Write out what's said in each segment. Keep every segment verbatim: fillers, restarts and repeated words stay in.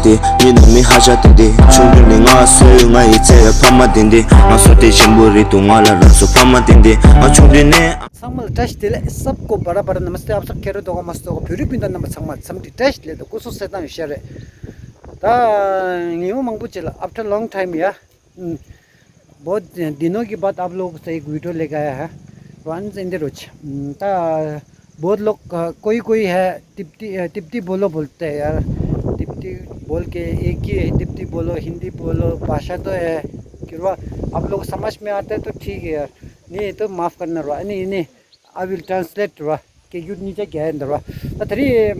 དེ་ཉིད་ནང་མི་ཧ་ཅང་དེ་དེ་ཆུང་དུས་ནས་ང་སུ་ཡོད་ང་ཡི་ཚེ་བའི་ཕ་མ་དེ་འདི་ང་སོ་དེ་ཆེན་པོ་རེད་འདུག་ང་ལ་རང་སོ་ཕ་མ་དེ་འདི་ང་ཆུང་དུས་ནས། ཚང་མ་ལ་བཀྲ་ཤིས་བདེ་ལེགས། सबको बड़ा बड़ा नमस्ते। आप सब खैर तो मस्त हो? भूरी पिंडा नंबर छंगमा छमटी टेस्ट ले तो कुछ से तंग शरे। ད་ཉི་མ་མང་པོ་ཅིག་ལ་after long time ཡ། बहुत दिनों के बाद आप लोगों से एक वीडियो लेके आया है। वन जिंदे रोज। ता बहुत लोग कोई कोई है तिब्बती, तिब्बती बोलो बोलते हैं यार। तिब्बती बोल के एक ही है, तिब्बती बोलो, हिंदी बोलो, भाषा तो है। कि आप लोग समझ में आते तो ठीक है यार, नहीं तो माफ़ करना। नहीं, नहीं, I will translate ར། སྐད་སྒྱུར་གཉིས་ཆ་རྒྱག་ཡིན་ད་ར། ད་དེ་རིང་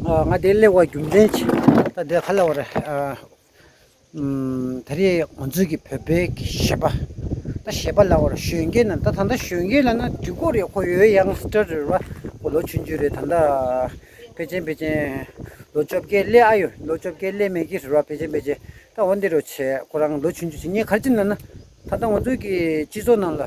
ང་དེ་སླེབས་པའི་རྒྱུ་མཚན་ད་དེ་ག་ལབ་དགོས་རེད། ད་རེས་ང་ཚོའི་གི་བོད་པའི་གི་གཞས་པ། ད་གཞས་པ་ལབ་དགོས་རེད། གཞོན་སྐྱེས་ན་ད་ད་ལྟ་གཞོན་སྐྱེས་ལབ་ན་འགྲིག་གི་རེད། ཁོ་ཡོད་ཡང་སི་ཊར་རེད་ར། ཁོ་ལོ་ཆུང་ཆུང་རེད། ད་ལྟ་ཕལ་ཆེར་ཕལ་ཆེར་ལོ་བཅོ་བརྒྱད་སླེབས་ཨ་ཡོད། ལོ་བཅོ་བརྒྱད་སླེབས་མེད་ཀྱི་རེད་ར། ཕལ་ཆེར་ཕལ་ཆེར་ད་འོ་འདི་རུ་བྱས་ཁོ་རང་ལོ་ཆུང་ཆུང་བྱེད་ངས་ག་རེ་བྱས་ན་ན། ད་ལྟ་ང་ཚོའི་གི་སྤྱི་ཚོགས་ནང་ལ།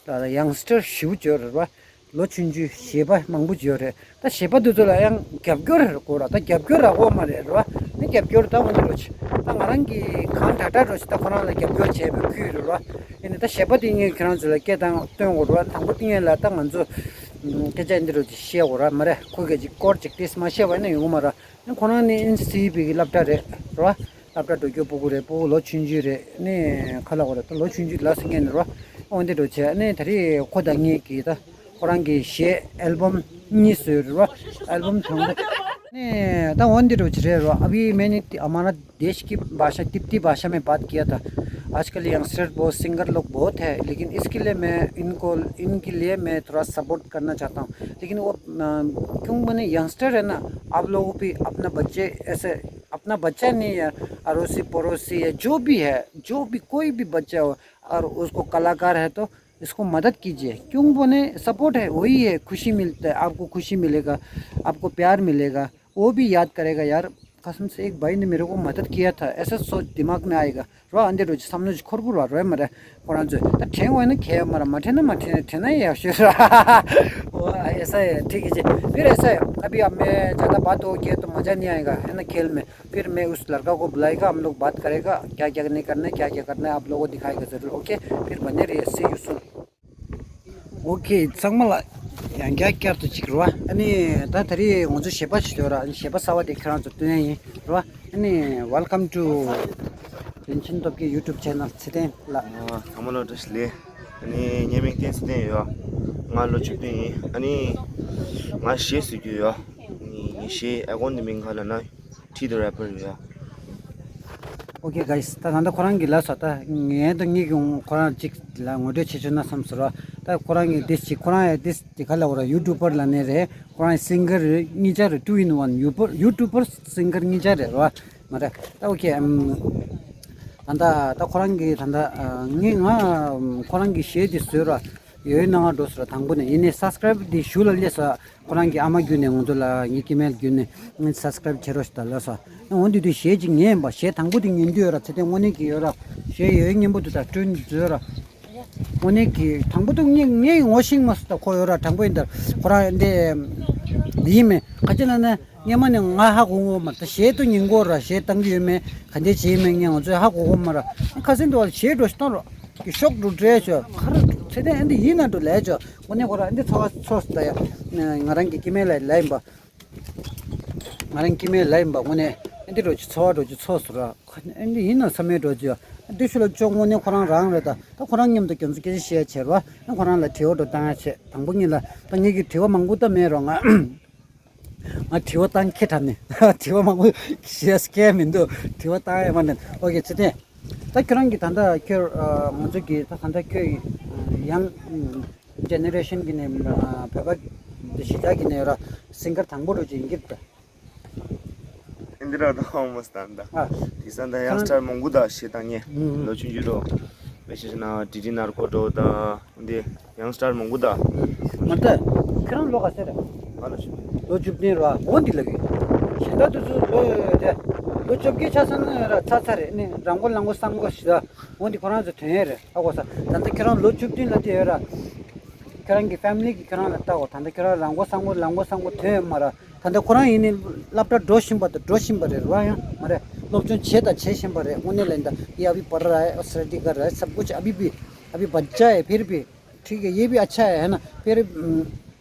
ད་ཡང་སི་ཊར་ཞེ་པོ་ཅིག་ཡོད་རེད་བ། ལོ་ཆུང་ཆུང་གཞས་པ་མང་པོ་ཅིག་ཡོད་རེད། ད་གཞས་པ་དེ་ཚོ་ལ་ཡང་རྒྱབ་སྐྱོར་རེད་དགོས་ར། ད་རྒྱབ་སྐྱོར་རག་གི་མ་རེད་རེད་བ། ནི་རྒྱབ་སྐྱོར་ད་འོ་འདི་རུ་ཆེ། ད་ང་རང་གིས་གང་དྲག་དྲག་རུ་ཆེ། ད་ཁོ་རང་ལ་རྒྱབ་སྐྱོར་བྱས་པའི་ཁུལ་རེད་བ། ཡིན་ནའི་ད་གཞས་པ་དེ་ངས་ཁྱེད་རང་ཚོ་ལ་སྐད་བཏང་སྟོན་དགོས་རེད་བ། དང་པོ་དེ་ངས་ལ་ད་ང་ཚོ་སྐད་ཆ་འདི་རུ་ཆེ་བཤད་དགོས་ར་མ་རེད། ཁོ་གིས་ཅིག་སྐོར་ཅིག་ཏིས་མ་བཤད་པ་ནི་ཡོང་གི་མ་རེད། ནི་ཁོ་རང་ནི་ཨེན་སི་ཊི་བི་གི་སློབ་གྲྭ་རེད་རེད་བ། སློབ་གྲྭ་འགྲོ་རྒྱུ་སྤུ་གུ་རེད། སྤུ་གུ་ལོ་ཆུང་ཆུང་རེད། ནི་ཁ་ལ་བ་རེད། ད་ལོ་ཆུང་ཆུང་ལ་སེང་གེ་ནི་རོ། འོན་ཏེ་འགྲོ་བྱས་ནི་ད་རེས་ཁོ་དང་ངེད་ཀྱིས་ད་ཁོ་རང་གི་གཞས་ཨལ་བམ་གཉིས་བཟོས་རེད་རོ། ཨལ་བམ་དང་པོ་ནི་ད་འོན་ཏེ་འགྲོ་བྱས་རེད་རོ། अभी मैंने हमारा देश की भाषा तिब्बती भाषा में बात किया था। आजकल यंगस्टर बहुत, सिंगर लोग बहुत है, लेकिन इसके लिए मैं इनको, इनके लिए मैं थोड़ा सपोर्ट करना चाहता हूँ। लेकिन वो अ, क्यों मैंने यंगस्टर है ना, आप लोगों भी अपना बच्चे ऐसे अपना बच्चा नहीं है, अड़ोसी पड़ोसी है, जो भी है, जो भी कोई भी बच्चा हो और उसको कलाकार है तो इसको मदद कीजिए। क्यों बोले सपोर्ट है, वही है, खुशी मिलता है, आपको खुशी मिलेगा, आपको प्यार मिलेगा, वो भी याद करेगा यार। कसम से एक भाई ने मेरे को मदद किया था, ऐसा सोच दिमाग में आएगा। རོ། ཨ་འདི་རུ་ཅི་བསམ་བློ་ཅི་འཁོར་གི་རོ། རོ་མ་རེད། ཁོ་རང་ཚོས་ད་དྲན་འོས་ན་ཁྱད་མ་ར། མ་དྲན་ན་མ་དྲན། དྲན་ན་ཡག་ཤོས་ར། འོ་ཨ་ཨེ་ས་ཨེ་ཐིག་གི་ཅི་ཕིར་ཨེ་ས་ཨེ། अभी अब मैं ज़्यादा बात हो गया तो मज़ा नहीं आएगा, है ना, खेल में। फिर मैं उस लड़का को बुलाएगा, हम लोग बात करेगा, क्या क्या नहीं करना है, क्या क्या करना है, आप लोगों को दिखाएगा ज़रूर। ओके, फिर बने रहिए, see you soon। ཨོ་ཁེ། ཚང་མ་ལ་ཡང་བསྐྱར་བསྐྱར་དུ་གཅིག་རེད་བ། ཨ་ནི་ད་ད་རེས་ང་ཚོ་གཞས་པ་ཞིག་ཡོད་ར། ཨ་ནི་གཞས་པ་གསར་བ་དེ་ཁྱེད་རང་ཚོ་སྟོན་ཡ་ཡིན་རེད་བ། ཨ་ནི་welcome to རིན་ཆེན་སྟོབས་རྒྱལ་YouTube channel ཚེ་བརྟན་ལགས། ཨ། ཚང་མ་ལ་བཀྲ་ཤིས་བདེ་ལེགས། ཨ་ནི་ངའི་མིང་བསྟན་ཚེ་བརྟན་ཡོད། ང་ལོ་བཅུ་བདུན་ཡིན། ཨ་ནི་ང་གཞས་བཟོ་རྒྱུ་ཡོད། ཨ་ནི་ངའི་གཞས་ཨ་ཀོན་དེ་མིང་ག་ལབ་ན། ཁྲིད་དུ་རེ་པར་ཡོད། ཨོ་ཁེ་གྷའི་སི། ད་ད་ལྟ་ཁོ་རང་གིས་ལབ་སོང་། ད་ངས་ད་ངེད་ཀྱིས་ཁོ་རང་གཅིག་ལ་ངོ་སྤྲོད་བྱེད་ཆོག་ན་བསམ་སོང་ར། ད་ཁོ་རང་གིས་ཏིས་ཅིག་ཁོ་རང་ཡང་ཏིས་དེ་ག་ལབ་དགོས་ར། ཡུ་ཊུབ་པར་ལབ་ནི་རེད། ཁོ་རང་སིང་གར་རེད། གཉིས་ཆ་རེད། two in one། ཡུ་ཊུབ་པར་ཡུ་ཊུབ་པར་སིང་གར་གཉིས་ཆ་རེད་ར། མ་རེད། ད་ཨོ་ཁེ། ཨམ། ད་ད་ད་ཁོ་རང་གིས་ད་ད་ངས་ང་ཁོ་རང་གི་གཞས་དེ་བཟོས་ར། ཡོད་ནང་འགྲོ་སོང་ར། དང་པོ་ནས་ཡིན་ནའི་སབ་སི་ཀ་རེབ་དེ་ཞུ་ལ་སླེབས་སོང་། ཁོ་རང་གི་ཨ་མ་བརྒྱུད་ནས་ང་ཚོ་ལ་ངའི་ཀི་མེལ་བརྒྱུད་ནས་སབ་སི་ཀ་རེབ་བྱེད་རོགས་ཞུ་ད་ལབ་སོང་། འོན་ཏེ་དུས་གཞས་ཅིག་ཉན་པ། གཞས་དང་པོ་དེ་ཉན་དུས་ཡོད་ར། ཚེ་བརྟན་དངོས་གནས་ཀྱི་ཡོད་ར། གཞས་ཡོད་སྙན་པོ་འདུག་ད་སྐྲུན་མཛོད་ར། དངོས་གནས་ཀྱི་དང་པོ་དུ་ངས་ངས་ངོ་ཤེས་མ་སོང་ད་ཁོ་ཡོད་ར། དྲང་པོ་ཡིན་ད་ཁོ་རང་འདི་ཡིན་མེད་ག་ཅི་ལ་ན། སྔོན་མ་ནས་ང་ཧ་གོ་གོ་མ་རེད། ད་གཞས་དུ་ཉན་གོ་ར། གཞས་བཏང་གི་ཡོད་མེད་ག་འདྲས་བྱས་ཡོད་མེད་ངས་ང་ཚོས་ཧ་གོ་གོ་མ་ར། ཁ་སང་དུ་བ་གཞས་འགྲོ་ཞིག་བཏང་རོགས། གི་ཤོག་འགྲོ་འདྲེ་ཆོ་ཁ་ར་འགྲོ་ཚེ་དེ་ཨ་འདི་ཡིན་ན་འགྲོ་ལས་ཆོ། དངོས་གནས་ཁོ་ར་ཨ་འདི་ཚོ་བ་ཚོ་ད་ཡ། ང་རང་གི་སྐྱེ་དམན་ལ་ལ་ཡིན་པ། ང་རང་སྐྱེ་དམན་ལ་ཡིན་པ་དངོས་གནས་ཨ་འདི་འགྲོ་ཅི་ཚོ་བ་འགྲོ་ཅི་ཚོ་སུ་ར། ཨ་འདི་ཡིན་ན་བསམ་མེད་འགྲོ་ཅི་ཡ། ཨ་འདི་ཤུ་ལ་ཅོ་དངོས་གནས་ཁོ་རང་རང་རེད། ད་ད་ཁོ་རང་མཉམ་དུ་རྒྱ་མཚོ་སྐད་ཆ་བཤད་ཡ་བྱེད་ར། ཨ་ཁོ་རང་ལ་དྲི་བ་འགྲོ་བཏང་ཡ་བྱེད། དང་པོ་ཉིད་ལ་ད་ངེད་ཀྱི་དྲི་བ་མང་པོ་ད་མེད་རོགས་ང་། ང་དྲི་བ་བཏང་ཁེ་དྲག་ནས་དྲི་བ་མང་པོ་ཞེས་སྐད་མི་འདུག་དྲི་བ་བཏང་ཡ་མ་ནས། ཨོ་ཁེ་ཚེ་བརྟན། ད་ཁྱོད་རང་གིས་ད་ལྟ་ཁྱོད་ང་ཚོ་གི་ད་ད་ལྟ་ཁྱོད་ཡང་ཇེ་ནེ་རེ་ཤན་གི་ནས་བོད་པ་གཞིས་ཆགས་ཀྱི་ནས་ར་སིང་གར་དང་པོ་རུ་ཅིག་ཡིན་གྱི་ད། ཨིན་དི་ར་དང་མོ་སྟན་ད། ཨ། དེ་སང་ད་ཡང་སི་ཊར་མང་པོ་ད་ཞེས་ད་ངས་ལོ་ཆུང་ཆུང་རོ། མེ་ཤེས་ན་ཌི་ཌི་ནར་ཀོ་འགྲོ་ད་འདི། ཡང་སི་ཊར་མང་པོ་ད། མ་ད། ཁྱེད་རང་ལོ་ག་ཚོད་རེད། ང་ལོ་བཅུ་བདུན། ལོ་བཅུ་བདུན་རེད་བ། འོ་འདི་ལབ་ཀྱི། གཞན་དག་དེ་ཚོ་ལོ་ཡོད་དེ། ལོ་བཅོ་བརྒྱད་ཆགས་ས་ན་ར་ཚ་ཚ་རེད། ནི་རང་མགོ་ལང་མགོ་སང་མགོ་ཞིག་ད། འོ་འདི་ཁོ་རང་ཚོ་དོན་ཡོད་རེད་ཧ་གོ་ས། ད་ལྟ་ཁྱེད་རང་ལོ་བཅུ་བདུན་ལ་དེ་ཡོད་ར། ཁྱེད་རང་གི་ཕེ་མི་ལི་གི་ཁྱེད་རང་ལ་ལྟ་གོ། ད་ལྟ་ཁྱེད་རང་རང་མགོ་སང་མགོ་ལང་མགོ་སང་མགོ་དོན་ཡོད་མ་ར། ད་ལྟ་ཁོ་རང་ཡིན་ནི་སློབ་གྲྭ་འགྲོ་བཞིན་པ་དང་འགྲོ་བཞིན་པ་རེད་བ། ཡང་མ་རེད། སློབ་སྦྱོང་བྱས་དང་བྱེད་བཞིན་པ་རེད། དངོས་གནས་ལ་ཡིན་ད་ཡ་བི་པར་ར་སར་ཏི་ཀ་ར་སབ་ཀུཆ་ཨ་བི་བི་ཨ་བི་བ་ཅ་ཡ་ཕིར་བི་ཐིག་ཡེ་བི་ཨ་ཆ་ཡ་ཧེ་ན་ཕིར།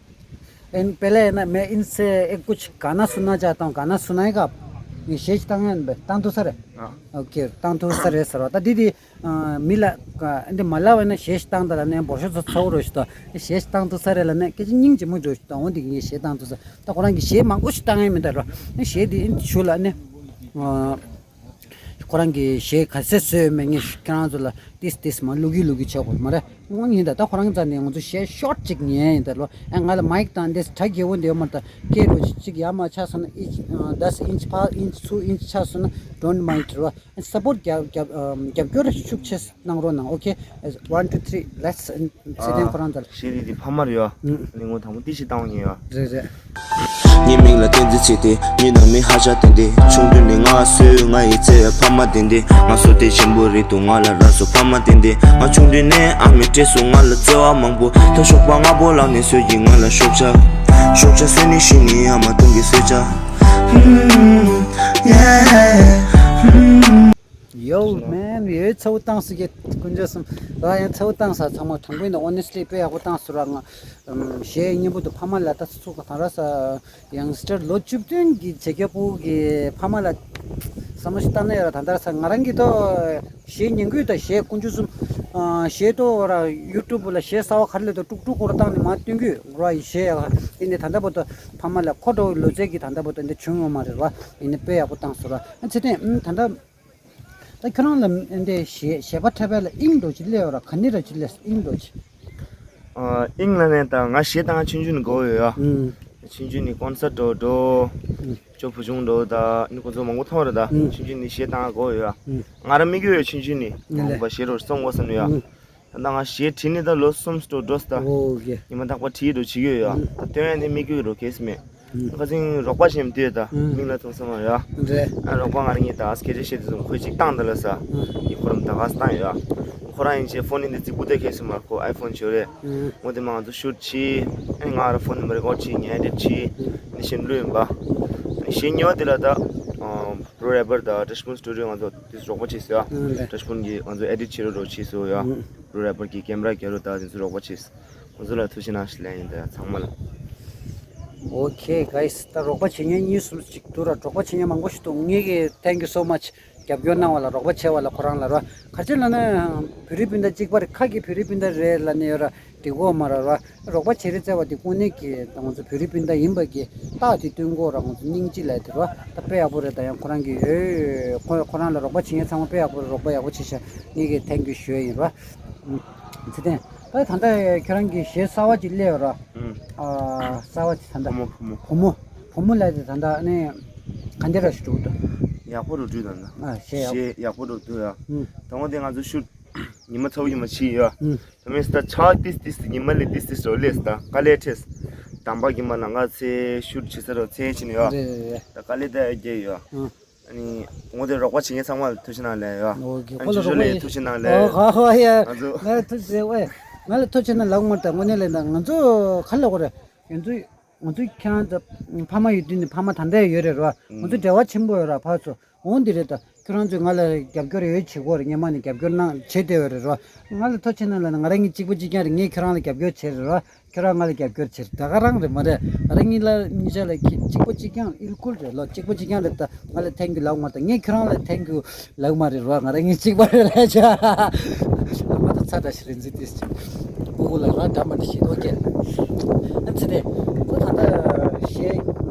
ཨིན་པེ་ལེ་ན་མེ་ཨིན་སེ་ཨེ་ཀུཆ་ག་ན་སུ་ན་ཅ་ཏང་ག་ན་སུ་ན་ཡི་ག་ངས་ཞེས་བཏང་ཡན་བེ་བཏང་ཐུ་ས་རེད། ཨོ་ཁེ་བཏང་ཐུ་ས་རེད་ཟེར་བ་ད་འདི་འདི། མི་ལ་འདི་མ་ལབ་ན་ཞེས་བཏང་ད་ལ་ནས་འབོར་ཤོ་ཚོ་ཚོ་རོ་ཞིག་ད་ཞེས་བཏང་ཐུ་ས་རེད་ལ་ནས་སྐད་ཆ་སྙིང་རྗེ་མོ་འགྲོ་ཞིག་ད་འོ་འདི་ངས་ཞེས་བཏང་ཐུ་ས་ད་ཁོ་རང་གི་ཞེས་མང་པོ་ཞིག་བཏང་ཡན་མི་འདུག་རོ། ཞེས་འདི་ཨིན་ཞུ་ལ་ནས། ཁོ་རང་གི་གཞས་ག་ཚད་བཟོས་ཡོད་མེད་ངས་ཁྱེད་རང་ཚོ་ལ་ཏིས་ཏིས་མ་ལུག་གི་ལུག་གི་ཆོག་པ་མ་རེད། དངོས་ཡིན་ད་ད་ཁོ་རང་རྩ་ནས་ང་ཚོ་གཞས་ཤོར་ཅིག་ཉན་ཡིན་ད་ལོ། ཨ་ང་ལ་མའིག་དང་འདི་གྲ་རྒྱས་པོ་འདི་ཡོད་མ་རེད། ད་སྐད་རོ་ཅིག་ཡར་མར་ཆགས་སོང་ན་ཨིན་ཅི་ཨ་དེ་ཨིན་ཅི་ཕར་ཨིན་ཅི་ཚུར་ཨིན་ཅི་ཆགས་སོང་ན་don't mind རོ། ཨ་སབ་པོར་རྒྱབ་རྒྱབ་ཨམ་རྒྱབ་སྐྱོར་ཤུགས་ཆེ་གནང་རོགས་གནང་། ཨོ་ཁེ། One, two, three, let's. ཚེ་བརྟན་ཁོ་རང་ཚོ་ལ། གཞས་འདི་འདི་ཕ་མ་རེད་ཡ། ཨུ། ནི་ངོ་དང་པོ་ཏི་ཞིག་བཏང་བ་ཉན་ཡ། རེད་རེད། ངའི་མིང་ལ་བསྟན་འཛིན་ཚེ་བརྟན། ངའི་ནང་མི་ཧ་ཅང་ཏན་ཏན། ཆུང་དུས་ནས་ང་བཟོས་ང་ཡི་བརྩེ་བའི་ཕ་མ་ཏན་ཏན། ང་བཟོ་དེ་ཆེན་པོ་རེད་འདུག་ང་ལ་ར་བཟོ་ཕ་མ་ཏན་ཏན། ང་ཆུང་དུས་ནས་ཨ་མའི་གྲས་སུ་ང་ལ་བརྩེ་བ་མང་པོ། ད་ཞོགས་པ་སྔ་པོ་ལངས་ནས་བཟོས་ཀྱི་ང་ལ་ཤོག་བྱ། ཤོག་བྱ་བཟོས་ནས་ཤི་ནས་ཨ་མ་སྟོན་གྱི་བཟོས་བྱ། Yo man, ཡོད་ཚ་བོ་བཏང་སི་གེ་དཀོན་མཆོག་གསུམ། ར་ཡང་ཚ་བོ་བཏང་ས་ཚང་མ་དྲང་པོ་ཡིན་ན་honestly དཔེ་ཡག་པོ་བཏང་སོ་ར། ང་གཞས་སྙན་པོ་འདུག་ཕ་མ་ལ་ད་ཚུགས་ག་དང་ར་ས་ཡང་སི་ཊར་ལོ་བཅུ་བདུན་གྱི་བྱེས་རྒྱ་སྤུ་གི་ཕ་མ་ལ་བསམ་བློ་ཞིག་བཏང་ན་ཡོད་ར། ད་ལྟ་ར་ས་ང་རང་གི་ཏོ་གཞས་ཉན་གི་ཡོད་ད། གཞས་དཀོན་མཆོག་གསུམ་གཞས་ཏོ་ར་YouTube ལ་གཞས་གསར་བ་ག་རེ་ལས་ཏོ་ཀྲུག་ཀྲུག་སྐོར་བཏང་ནས་མ་སྟོན་གི་ཡོད་ར། གཞས་ཡག་ཡིན་ནས་ད་ལྟ་བར་དུ་ཕ་མ་ལ་ཁོ་འགྲོ་ལོ་ཚད་ཀྱི་ད་ལྟ་བར་དུ་འདི་བྱུང་ཡོད་མ་རེད་ར། ཡིན་ནས་དཔེ་ཡག་པོ་བཏང་སོ་ར། ཚེ་བརྟན་ད་ལྟ། ད་ཁྱོད་རང་ལ་འདི་གཞས་གཞས་པ་འཁྲབ་པ་ལ་དབྱིངས་འགྲོ་ཅིག་སླེབས་ཡོད་ར། ག་ནས་ར་ཅིག་སླེབས་དབྱིངས་འགྲོ་ཅིག་ཨ་དབྱིངས་ལ་ནས་ད་ང་གཞས་བཏང་ཆུང་ཆུང་ནས་དགའ་བོ་ཡོད་ཡ། ཨུམ། ཆུང་ཆུང་ནས་ཀོན་སར་འགྲོ་འགྲོ། ཨུམ། ཅོ་བུ་ཆུང་འགྲོ་ད་ནི་ཁོ་ཚོ་མང་པོ་མཐོང་ར་ད། ཨུམ། ཆུང་ཆུང་ནས་གཞས་བཏང་དགའ་བོ་ཡོད་ཡ། ཨུམ། ང་རང་དམིགས་ཡུལ་ཡོད་ཆུང་ཆུང་ནས་ནི་མང་ལེ། པོ་གཞས་རོ་སོང་དགོས་བསམ་ཡོད་ཡ། ཨུམ། ད་ལྟ་ང་གཞས་བྲིས་ནས་ད་ལོ་གསུམ་འགྲོ་འགྲོ་སི་ད། ཨོ་ཀེ། ཉི་མ་རྟག་པར་བྲིས་འགྲོ་བྱེད་ཀྱི་ཡོད་ཡ། ཨུམ། ད་སྟོན་ཡ་ནི་དམིགས་ཡུལ་རོ་གས་མེད། ཨུམ། ཁ་སང་རོགས་པ་བྱེད་མི་དུས་ད་ཨུམ། མིང་ལ་ཐུག་ས་མ་ཡ། རེད། ཨ་རོགས་པ་ང་རང་གཉིས་ད་སྐད་ཆ་བཤད་དུས་ཙམ་ཁོས་ཅིག་བཏང་ད་ལ་ས། ཨུམ། ཡི་ཁོ་རམ་ད་ག་ས་བཏང་ཡོད་ཡ། ཁོ་རང་ཡིན་ཆེ་ཕོན་ནི་འདི་རྫིག་པོ་དེ་ཁས་སུ་མ་ཁོ་ཨའི་ཕོན་བྱོས་རེད། ཨུམ། ངོ་དེ་མ་ང་ཚོ་ཤུཊ་བྱས། ཨེ་ང་ར་ཕོན་ནམ་བར་རེ་ཀོཌ་བྱས་ངས་ཨེ་ཌིཊ་བྱས། ཨུམ། ནི་བཞིན་ལུས་ཡིན་པ། ཨུམ། ནི་བཞིན་ཉོ་དེ་ལ་ད། ཨ་པྲོ་རེ་པར་ད་ཊ་ཤི་ཕུན་སི་ཊུ་ཌི་ཡོ་ང་ཚོ་དེ་རོགས་པ་བྱས་སོ་ཡ། ཨུམ་ལེ། ཊ་ཤི་ཕུན་གྱིས་ང་ཚོ་ཨེ་ཌིཊ་བྱེད་རོགས་རོགས་བྱས་སོ་ཡ། ཨུམ། པྲོ་རེ་པར་གྱིས་ཀེམ་ར་རྒྱག་རོགས་ད་དེ་ཚོ་རོགས་པ་བྱས། ཁོང་ཚོ་ལ་ཐུགས་རྗེ་གནང་ཞེས་ལན་ཡིན་ད་ཚང་མ་ལ། Okay guys, ད་རོགས་པ་བྱེད་མཁན་གཉིས་གསུམ་ཅིག་འདུག་ར། རོགས་པ་བྱེད་མཁན་མང་པོ་ཞིག་འདུག་ངེད་ཀྱི་thank you so much རྒྱབ་སྐྱོར་གནང་བ་ལ་རོགས་པ་བྱས་པ་ལ་ཁོ་རང་ལ་ར། ག་ཅི་ལབ་ན་བོད་རིགས་སྤུན་ཟླ་གཅིག་པ་རེད། ཁ་གི་བོད་རིགས་སྤུན་ཟླ་རེད་ལབ་ནས་ཡོད་ར་འགྲིག་གོ་མ་ར་ར། རོགས་པ་བྱེད་རེས་བྱས་པ་དེ་དངོས་གནས་ཀྱི་ད་ང་ཚོ་བོད་རིགས་སྤུན་ཟླ་ཡིན་པ་གི་རྟགས་དེ་སྟོན་གོ་ར། ང་ཚོ་སྙིང་རྗེ་ལབ་དེ་ར་ད་དཔེ་ཡག་པོ་རེད། ད་ཡང་ཁོ་རང་གི་ཡོད་ཁོ་ཁོ་རང་ལ་རོགས་པ་བྱེད་མཁན་ཚང་མ་དཔེ་ཡག་པོ་རེད། རོགས་པ་ཡག་པོ་བྱེད་ཤག་ངེད་ཀྱི་thank you ཞུ་ཡ་ཡིན་ར། ཚེ་བརྟན། ད་ད་ལྟ་ཁྱོད་རང་གི་གཞས་གསར་བ་ཅིག་སླེབས་ཡོད་ར། ཨུམ། ཨ་གསར་བ་ཅིག་ད་ལྟ། བུ་མོ་བུ་མོ། བུ་མོ་ལབ་དེ་ད་ལྟ་ནི་ག་འདྲ་ར་ཞིག་འགྲོ་གི་འདུག་ཡག་པོ་རུ་འགྲོ་ད་ལྟ། ཨ་གཞས་ཡག་གཞས་ཡག་པོ་རུ་འགྲོ་ཡ། ཨུམ། ད་འོ་དེ་ང་ཚོ་ཤུཊ་ཉི་མ་ཚ་བོ་ཉི་མ་ཕྱིན་ཡོད། ཨུམ། ད་མེད་ད་ཆག་ཏིས་ཏིས་ཉི་མ་ལས་ཏིས་ཏིས་རོ་ལས་ད་དཀའ་ལས་འཕྲད། དམ་པ་གི་མ་ལ་ང་ཚེ་ཤུཊ་བྱེད་ས་རོ་ཚེ་ཕྱིན་ཡོད། རེད་རེད་རེད། ད་དཀའ་ལས་ད་རྒྱག་ཡོད། ཨུམ། ཨ་ནི་ངོ་དེ་རོགས་པ་བྱེད་མཁན་ཚང་མ་ལ་ཐུགས་རྗེ་གནང་ལེ་ཡ། ཨོ་ཀེ། ཨ་ཁོ་ལ་ཇུ་ཇུ་རོགས་ལེ་པ་ཐུགས་རྗེ་གནང་ལེ། ཨོ་ཧ་ཧ་ཡ། ང་ཚོ། ང་ལ་ཐུགས་རྗེ་ཆེ་ཝེ། ང་ལ་ཐུགས་རྗེ་ཆེ་ན་ལབ་མ་ད་དངོས་གནས་ལས་ད་ང་ཚོ་ག་ལ་གོ་རེ། ང་ཚོ་ང་ཚོ་ཁྱེད་རང་ཚོ་ཕ་མ་ཡོད་དུས་ནས་ཕ་མ་ད་ལྟ་ཡོད་རེད་ར། ང་ཚོ་འབྲེལ་བ་ཆེན་པོ་ཡོད་ར་ཕར་ཚུར། འོང་འདི་རེད་ད། ཁྱོད་རང་ཚོས་ང་ལ་རྒྱབ་སྐྱོར་ཡོད་བྱེད་གོ་རེ། སྔོན་མ་ནས་རྒྱབ་སྐྱོར་གནང་བྱེད་བསྡད་ཡོད་རེད་ར། ང་ལ་ཐུགས་རྗེ་ཆེ་ན་ལབ་ན་ང་རང་གཉིས་གཅིག་པ་གཅིག་རྐྱང་རེད། ངས་ཁྱོད་རང་ལ་རྒྱབ་སྐྱོར་བྱེད་རེད་ར། ཁྱོད་རང་ང་ལ་རྒྱབ་སྐྱོར་བྱེད་ད་ག་རང་རེད་མ་རེད། ང་རང་གཉིས་ལ་གཉིས་ཆ་ལ་གཅིག་པ་གཅིག་རྐྱང་ཨིལ་ཀུལ་རེད་ལོ། གཅིག་པ་གཅིག་རྐྱང་རེད་ད། ང་ལ་ཐེང་ཀིའུ་ལབ་མ་ད། ངས་ཁྱོད་རང་ལ་ཐེང་ཀིའུ་ལབ་མ་རེད་རོ། ང་རང་གཉིས་གཅིག་པ་རེད་ལ་ཆ། ང་ད་ཚ་ད་ཞིག་རེད་འཛི་ཏིས་ཅིག་ཀུ་ཀུ་ལ་ར་འདྲ་མ་འདྲ་ཞིག་ཨོ་ཀེ། ཨ་ཚི་དེ་ཁོ་ད་ད་གཞས་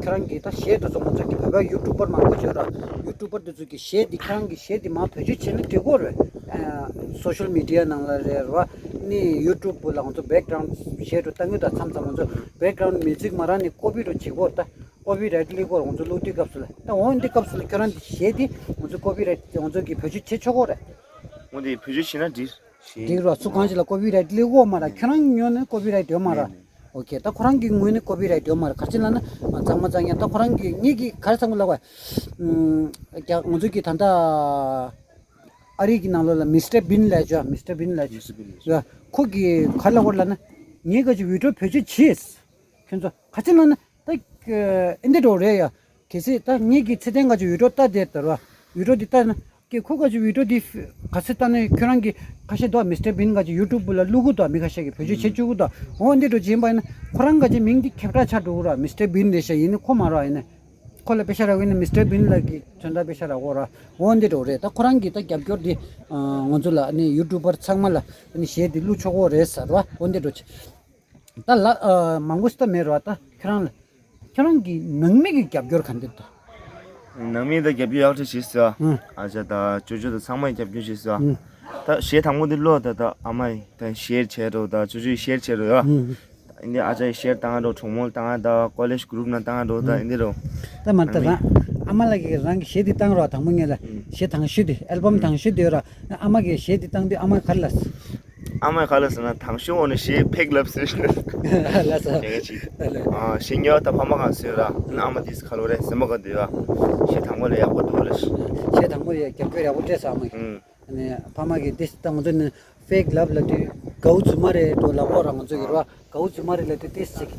ཁྱོད་རང་གི་ད་གཞས་དེ་ཚོ་ང་ཚོ་གི་བོད་པ་ཡུ་ཊུབ་པར་མང་པོ་བྱོས་ར། ཡུ་ཊུབ་པར་དེ་ཚོ་གི་གཞས་འདི་ཁྱོད་རང་གི་གཞས་འདི་མ་བེད་སྤྱོད་བྱས་ན་འགྲིག་གོ་རེད། སོ་ཤལ་མི་ཌི་ཡ་ནང་ལ་རེད་རོ། ནི་ཡུ་ཊུབ་ལ་ང་ཚོ་བེག་གྷ་རའུན་ཌི་གཞས་རུ་ལྟ་དངོས་དང་མཚམས་མཚམས་ང་ཚོ་བེག་གྷ་རའུན་ཌི་མིའུ་ཛིག་མ་རག་ནི་ཀོ་པི་རུ་བྱེད་གོ་ད། ཀོ་པི་རའིཊ་སླེབས་གོ་ར། ང་ཚོ་ཀློག་དུས་སྐབས་སུ་ལ་ད་འོང་འདི་སྐབས་སུ་ལ་ཁྱོད་རང་འདི་གཞས་འདི་ང་ཚོ་ཀོ་པི་རའིཊ་ང་ཚོ་གི་བེད་སྤྱོད་བྱེད་ཆོག་གོ་རེད། འོང་འདི་བེད་སྤྱོད་བྱེད་ན་འགྲིག་འགྲིག་རོ། ཚུར་གང་ཞིག་ལ་ཀོ་པི་རའིཊ་སླེབས་གོ་མ་ར། ཁྱོད་རང་ཉོ་ནི་ཀོ་པི་རའིཊ་ཡོད་མ་ར། ཨོ་ཀེ། ད་ཁོ་རང་གི་ངོས་ནས་ཀོ་པི་རའིཊ་ཡོད་མ་ར། ག་ཅི་ལ་ན་གཙང་མ་གཙང་ཡ། ད་ཁོ་རང་གི་ངེད་ཀྱི་ག་རེ་ཚང་མ་ལ་བ་ང་ཚོ་གི་ད་ད་ཨ་རི་གི་ནང་ལོགས་ལ་མི་སི་ཊར་བིན་ལབ་ཅོ། མི་སི་ཊར་བིན་ལབ་ཅོ། ཁོ་གི་ག་ལ་བ་ལ་ན་ངེད་ག་ཅི་བི་ཌི་ཡོ་བེད་སྤྱོད་བྱེད། ཁྱོད་ཚོ་ག་ཅི་ལ་ན། ད་ ཨེ་འདི་འགྲོ་རེད་ཡ། གལ་སྲིད་ད་ངེད་ཀྱི་ཚེ་བརྟན་ག་ཅིག་བི་ཌིའོ་ལྟ་བསྡད་ད་ར། བི་ཌིའོ་འདི་ལྟ་ན། ཀྱེ་ཁོ་ག་ཅིག་བི་ཌིའོ་འདི་ག་ཚོད་ལྟ་ནས་ཁྱོད་རང་གི་ཁ་ཤས་འདུག་མི་སི་ཊར་བིན་ག་ཅིག་ཡུ་ཊུབ་ལ་བླུག་གི་འདུག་མི་ཁ་ཤས་ཀྱིས་བེད་སྤྱོད་བྱེད་བཅུག་གི་འདུག་འོ་འདི་འགྲོ་བྱེད་པ་ཡིན་ན་ཁོ་རང་ག་ཅིག་མིང་འདི་ཁྱབ་བསྒྲགས་ཆགས་འགྲོ་གི་ར། མི་སི་ཊར་བིན་རེད་ཤག་ཡིན་ན་ཁོ་མ་ར་ཡིན་ན། ཁོ་ལ་པེ་ཤ་རག་གི་ཡིན་ན་མི་སི་ཊར་བིན་ལ་གི་མཚོན་རྟགས་པེ་ཤ་རག་གོ་ར། འོ་འདི་འགྲོ་རེད། ད་ཁོ་རང་གི་ད་རྒྱབ་སྐྱོར་འདི་ང་ཚོ་ལ་ནི་ཡུ་ཊུབ་པར་ཚང་མ་ལ་ནི་གཞས་འདི་བླུག་ཆོག་གོ་རེད་ཟེར་བ། འོ་འདི་འགྲོ་ཆེ། ད་ལ་ཨ་མང་པོ་ཞིག་ད་མེད་རོགས། ད་ཁྱོད་རང་ལ་ཁྱོད་རང་གི་ནང་མི་གི་རྒྱབ་སྐྱོར་ག་འདྲ་འདུག་ནང་མི་ད་རྒྱབ་སྐྱོར་ཡག་ཐག་ཆོད་ཟེར། ཨ་ཅག་དང་ཅོ་ཅོ་དང་ཚང་མས་རྒྱབ་སྐྱོར་བྱས་ཟེར། ཨ་ད་གཞས་དང་པོ་འདི་ཀློག་ད་ད་ཨ་མ་ཡིས་ད་ཤེར་བྱས་རོགས། ད་ཅོ་ཅོ་ཡིས་ཤེར་བྱས་རོགས་ཡ། ཨ་འདི་ཨ་ཅག་ཡིས་ཤེར་བཏང་རོགས། གྲོགས་མོ་ལ་བཏང་ད་ཀོ་ལེཇ་གུ་རུབ་ནང་བཏང་རོགས། ད་ཨ་འདི་རོགས། ད་མ་ད་རང་ཨ་མ་ལགས་ཀྱིས་རང་གི་གཞས་འདི་བཏང་རོགས། དང་པོ་ངེད་ལ་གཞས་དང་ཤོས་འདི་ཨལ་བམ་དང་ཤོས་འདི་ཡོད་ར། ཨ་མ་གིས་གཞས་འདི་བཏང་དུས་ཨ་མ་ག་རེ་ལབ་སོང་། ཨ་མས་ག་ལབ་ཟེར་ན་དང་ཤོས་འོ་ནི་གཞས་ཕེབས་ལབ་ཟེར། ལ་ས། དེ་ག་ཅིག་ཨ་ལེ། ཨ་གཞས་ཉོ་ད་ཕ་མ་གང་ཟེར་ར། ཨ་མ་དེས་ག་ལོ་རེད་ཟེར་མ་ག་འདུག་ཡ། གཞས་དང་པོ་ལ་ཡག་པོ་འདུག་ལ་ཤི། གཞས་དང་པོ་ཡ་རྒྱབ་སྐྱོར་ཡག་པོ་སྤྲད་ས་ཨ་མ་གིས། ཨུམ། ཨ་ནི་ཕ་མ་གིས་དེ་ད་ང་ཚོ་ནི་ཕེབས་ལབ་ལབ་དུས་གའུ་རྫུན་མ་རེད་འགྲོ་ལབ་འོ་ར་ང་ཚོ་གི་ར། གའུ་རྫུན་མ་རེད་ལབ་དུས་དེ་ཅིག་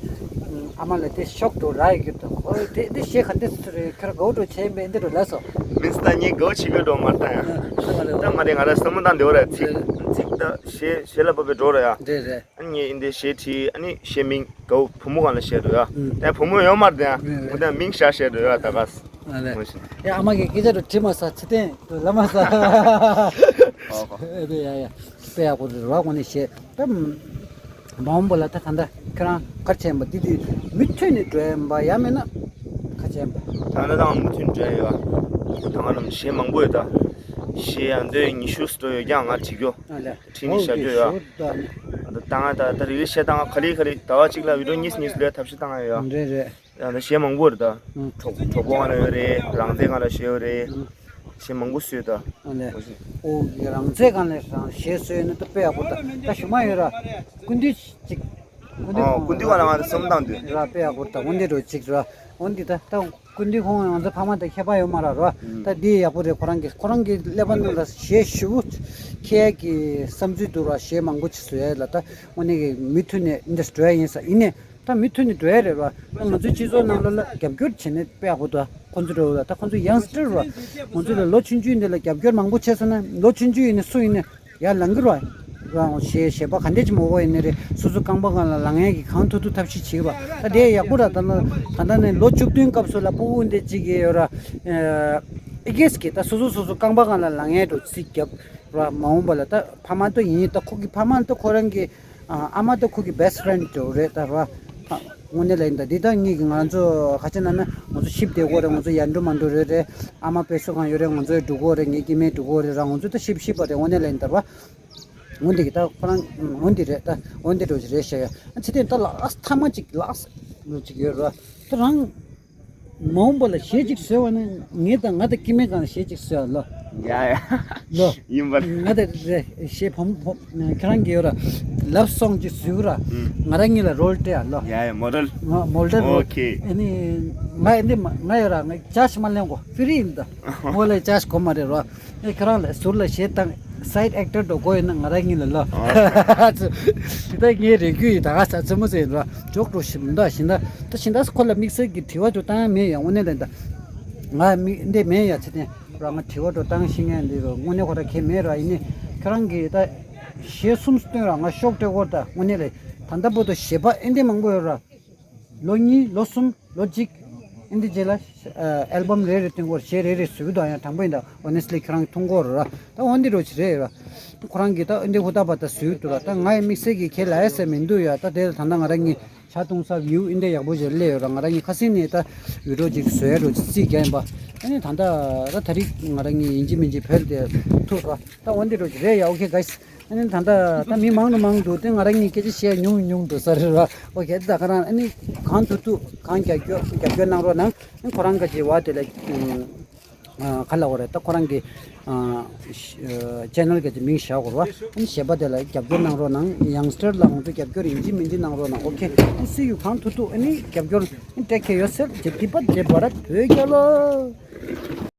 ཨ་མ་ལ་དེ་ཤོག་འགྲོ་ར་ཡི་གི་ད་ཁོ་དེ་དེ་གཞས་ག་འདྲ་སུ་རེད་ཁྱོད་ར་གའུ་འགྲོ་བྱས་མེད་འདི་འགྲོ་ལ་སོ། མིན་སི་ད་ངས་གའུ་བྱེད་གི་འགྲོ་མ་ལྟ་ཡ། ཨ་ད་མ་རེད་ང་ར་བསམ་བློ་བཏང་འདི་འོ་ར་ཚིག་ཚིག་ད་གཞས་གཞས་ལ་བབས་པའི་འགྲོ་ར་ཡ། རེད་རེད། ཨ་ནི་ངས་འདི་གཞས་བྲིས། ཨ་ནི་གཞས་མིང་གའུ་བུ་མོ་གང་ལ་བཤད་འགྲོ་ཡ། ཨུམ། ད་བུ་མོ་ཡོད་མ་རེད་ཡ། ཨུམ། འོ་ད་མིང་བཞག་བཤད་འགྲོ་ཡ་ད་ག་ས། ཨ་ལེ། ཡ་ཨ་མ་གིས་སྐད་ཆ་རུ་བྲིས་མ་ས་ཚེ་བརྟན་དུ་ལབ་མ་ས། ཨོ་ཧོ། ཨེ་དེ་ཡ་ཡ། དཔེ་ཡག་པོ་རེད་རོགས་ངོ་ནས་བཤད། ད་མ་འོངས་པ་ལ་ད་ད་ལྟ་ཁྱེད་རང་ག་རེ་བྱས་ཡིན་པ་འདི་དུས་མུ་མཐུད་ནས་འགྲོ་ཡིན་པ་ཡང་མིན་ན་ག་རེ་བྱས་ཡིན་པ། ད་ལྟ་དང་མུ་མཐུད་འགྲོ་ཡ་ཡོད། ད་ང་རང་གཞས་མང་པོ་ཡོད་ད། གཞས་ཡང་འདོད་ཉི་ཤུ་ཙམ་ཡོད་ཀྱང་ང་བྲིས་རྒྱུ། ཨ་ལེ། ཁྲིད་ནས་བཞག་རྒྱུ་ཡོད། ཨོ་དེ་ཞུ་ད་ནི། ད་ང་ད་ད་རེ་རེ་བཤད་ད་ང་ག་ལེ་ག་ལེ་ཟླ་བ་གཅིག་ལ་བི་ཌིའོ་གཉིས་གཉིས་ལས་ཐབས་ཤེས་བཏང་ཡ་ཡོད། རེད་རེད། ཡང་ན་གཞས་མང་པོ་རེད་ད། ཨང་། གྲོགས་གྲོགས་པོ་སྒང་ལ་ཡོད་རེད། རང་བཙན་སྒང་ལ་གཞས་ཡོད་རེད། ཨང་། གཞས་མང་པོ་བཟོས་ད། ཨ་ལས། འོ་ཞེས། ཨོ་རང་བཙན་སྒང་ལ་རང་གཞས་བཟོས་ན་ད་དཔེ་ཡག་པོ་ད། ད་ཞུ་མ་ཡོད་ར། ཀུན་འདུས་ཅིག་ཀུན་འདུས་ཨོ་ཁོང་ཀུན་འདུས་སྒང་ལ་ང་ཚོ་བསམ་བཏང་དུས། ར་དཔེ་ཡག་པོ་ད་འོ་འདི་འགྲོ་ཅིག་ར། འོ་འདི་ད་ད་ཀུན་འདུས་ཁོང་ང་ཚོ་ཕ་མ་དང་ཁྱད་པར་ཡོད་མ་ར་ར། ཨང་། ད་འདི་ཡག་པོ་རེད། ཁོ་རང་གི་ཁོ་རང་གི་ཀླད་པ་ནང་ལ་གཞས་ཞེ་པོ་འཁྱེར་ཡ་གི་བསམ་ཚུལ་འདུག་ར། གཞས་མང་པོ་ཅིག་བཟོ་ཡ་ལ་ད་དངོས་གནས་ཀྱི་མུ་མཐུད་ནས་འདི་འགྲོ་ཡ་ཡིན་ས་ཡིན་ནས། ད་མུ་མཐུད་ནས་འགྲོ་ཡ་རེད་བ། ད་ང་ཚོའི་སྤྱི་ཚོགས་ནང་ལོགས་ལ་རྒྱབ་སྐྱོར་བྱེད་ནས་དཔེ་ཡག་པོ་འདུག་ཁོ་ཚོ་འགྲོ་བ་ད་ཁོ་ཚོ་ཡང་སི་ཊར་བ། ང་ཚོ་ལ་ལོ་ཆུང་ཆུང་འདི་ལ་རྒྱབ་སྐྱོར་མང་པོ་བྱས་སོང་ན་ལོ་ཆུང་ཆུང་ཡིན་ན་སུ་ཡིན་ན་ཡར་ལངས་གི་རེད་བ། རང་གཞས་གཞས་པ་ག་འདྲས་ཅིག་མོ་གོ་ཡིན་ནི་རེད། སོ་སོ་རྐང་པ་སྒང་ལ་ལངས་ཡ་གི་གང་ཐུབ་ཐུབ་ཐབས་ཤེས་བྱེད་གི་རེད་བ། ད་དེ་ཡག་པོ་ར། ད་ལ་ད་ལྟ་ནས་ལོ་བཅུ་བདུན་སྐབས་སུ་ལ་སྤུ་གུ་འདི་གཅིག་གི་ཡོད་ར། ཨེ་གེས་ཀྱི་ད་སོ་སོ་སོ་སོ་རྐང་པ་སྒང་ལ་ལངས་ཡ་འགྲོ་ཚིག་རྒྱབ་ར། མ་འོངས་པ་ལ་ད་ཕ་མ་ད་ཡིན་ད་ཁོ་གི་ཕ་མ་ད་ཁོ་རང་གི་ཨ་ཨ་མ་ད་ཁོ་གི་བེ་སི་ཊི་ཕེ་རེན་ཌི་འདྲ་བོ་རེད་ད་ར། ཨ་དངོས་གནས་ལ་ཡིན་ད་འདི་ད་ངེད་ཀྱི་ང་ཚོ་ཁ་ཆེ་ན་ན་ང་ཚོ་གཤིབ་བསྡད་དགོས་རེད། ང་ཚོ་ཡར་འགྲོ་མར་འགྲོ་རེད་རེད། ཨ་མ་དཔེ་སུ་གང་ཡོད་རེད། ང་ཚོ་ཡར་འགྲོ་དགོས་རེད། ངའི་སྐྱེ་དམན་འགྲོ་དགོས་རེད་ར། ང་ཚོ་ད་གཤིབ་གཤིབ་པ་རེད། དངོས་གནས་ལ་ཡིན་ད་ར། འོ་འདི་གི་ད་ཁོ་རང་འོ་འདི་རེད་ད། འོ་འདི་འགྲོ་ཞིག་རེད་ཤག་ཡ། ཨ་ཚེ་བརྟན་ད་ལ་ཨ་ཐ་མ་ཅིག་ལ་ཨ་ཅིག་ཡོད་ར། ད་རང་མ་འོངས་པ་ལ་གཞས་གཅིག་བཟོས་པ་ན་ངས་དང་ང་དང་སྐྱེ་དམན་སྒང་ལ་གཞས་གཅིག་བཟོས་ཨ་ལོ། ཡ་ཡ། ལོ། ཡིན་པར། ང་དང་རེ་གཞས་བུ་མོ་བུ་ཁྱེད་རང་གིས་ཡོད་ར། ལབ་སོང་གཅིག་བཟོས་ར། ཨུམ། ང་རང་གཉིས་ལ་རོལ་སྤྲད་ཨ་ལོ། ཡ་ཡ་མོ་ཌེལ། ང་མོ་ཌེལ་རོལ། ཨོ་ཁེ། ཨ་ནི་ང་ཨ་ནི་མ་ང་ཡོད་ར། ང་ཅཱར་ཇི་མ་ལེན་གོ་ཧྥི་རི་ཡིན་ད། མོ་ལ་ཅཱར་ཇི་གོ་མ་རེད་རོ། ཨེ་ཁྱེད་རང་ལ་ཟུར་ལ་གཞས་བཏང་སའིཌ་ཨེག་ཊར་འགྲོ་དགོས་ཡིན་ན་ང་རང་གཉིས་ལ་ལོ། ཨ། དེ་ད་ངའི་རེ་སྐུལ་ཡིན་ད། ག་ས་རྩེད་མོ་རྩེ་ཡིན་རོ། འཇོག་འགྲོ་ཞིག་མི་འདུག་ཨ་ཤིན་ད། ད་ཤིན་ད་ཁོ་ལ་དམིགས་བསལ་གྱི་དྲི་བ་འགྲོ་བཏང་མེད་ཡ། དངོས་གནས་ལ་ད་ང་མི་འདི་མེད་ཡ། ཚེ་བརྟན་རོ། ང་དྲི་བ་འགྲོ་བཏང་ཤེས་མཁན་འདི་རོ། དངོས་གནས་ཁོ་ར་ཁྱད་མེད་རོ། ཡིན་ནི་ཁྱེད་རང་གིས་ད་གཞས་གསུམ་བཏོན་ར་ང་ཤོག་སྤྲད་གོ་ད། དངོས་གནས་ལ་ད་ལྟ་བར་དུ་གཞས་པ་ཨེ་འདི་མང་པོ་ཡོད་ར། ལོ་གཉིས་ལོ་གསུམ་ལོ་གཅིག་ཨིན་དེ་རྗེས་ལ་ཨལ་བམ་རེ་རེ་བཏོན་གོ་གཞས་རེ་རེ་བཟོས་འདུག་ཡང་དྲང་པོ་ཡིན་ད། ཨོ་ནེ་སི་ལི་ཁྱེད་རང་གིས་མཐོང་གོ་ར། ད་འོ་འདི་རོ་ཅི་རེད་ར། ཁོ་རང་གིས་ད་ཨིན་དེ་ཧུར་ཐག་པ་ད་བཟོས་འདུག་ར། ད་ང་ཡི་དམིགས་བསལ་གྱི་ཁས་ལེན་ཡ་ཟེར་མི་འདུག་ཡ། ད་དེ་ལ་ད་ལྟ་ང་རང་གཉིས་ཇ་འཐུང་ས་བིའུ་ཨིན་དེ་ཡག་པོ་ཞིག་སླེབས་ཡོད་ར། ང་རང་གཉིས་ཁ་སང་ནས་ད་བི་ཌིའོ་ཅིག་བཟོ་ཡ་རོ་ཅིག་རྩིས་རྒྱག་ཡིན་པ། ཨ་ནི་ད་ལྟ་ད་ད་རིག་ང་རང་གཉིས་ཡིན་གཅིག་མིན་གཅིག་བོད་དེ་ཐུག་ར། ད་འོ་འདི་རོ་ཅི་རེད་ཡ། ཨོ་ཁེ་གྷའི་སི། ཨ་ནི་ད་ལྟ་ད་མི་མང་རུ་མང་འདུག་དེ་ང་རང་གཉིས་སྐད་ཆ་བཤད་ཉུང་ཉུང་འདུག་ས་རེད་ར། ཨོ་ཁེ། ད་ག་རང་ཨ་ནི་གང་ཐུབ་ཐུབ་གང་རྒྱབ་སྐྱོར་རྒྱབ་སྐྱོར་གནང་རོགས་གནང་། ཨ་ནི་ཁོ་རང་ག་ཅིག་བ་དེ་ལ་ཨ་ག་ལ་བ་རེད། ད་ཁོ་རང་གི་ཨ་ཅེ་ནལ་ག་ཅིག་མིང་བཞག་གོ་ར། ཨ་ནི་གཞས་པ་དེ་ལ་རྒྱབ་སྐྱོར་གནང་རོགས་གནང་། ཡང་སི་ཊར་ལ་ང་ཚོ་རྒྱབ་སྐྱོར་ཡིན་གཅིག་མིན་གཅིག་གནང་རོགས་གནང་། ཨོ་ཁེ། ཨ་ནི་སི་ཡུ། གང་ཐུབ་ཐུབ་ཨ་ནི་རྒྱབ་སྐྱོར། ཨ་ནི་ཊེག་ཁེར་ཡོར་སེལཕ། ཇེ་ཏི་པ་ཇེ་བྷ་རད་བོད་རྒྱལ་ལོ།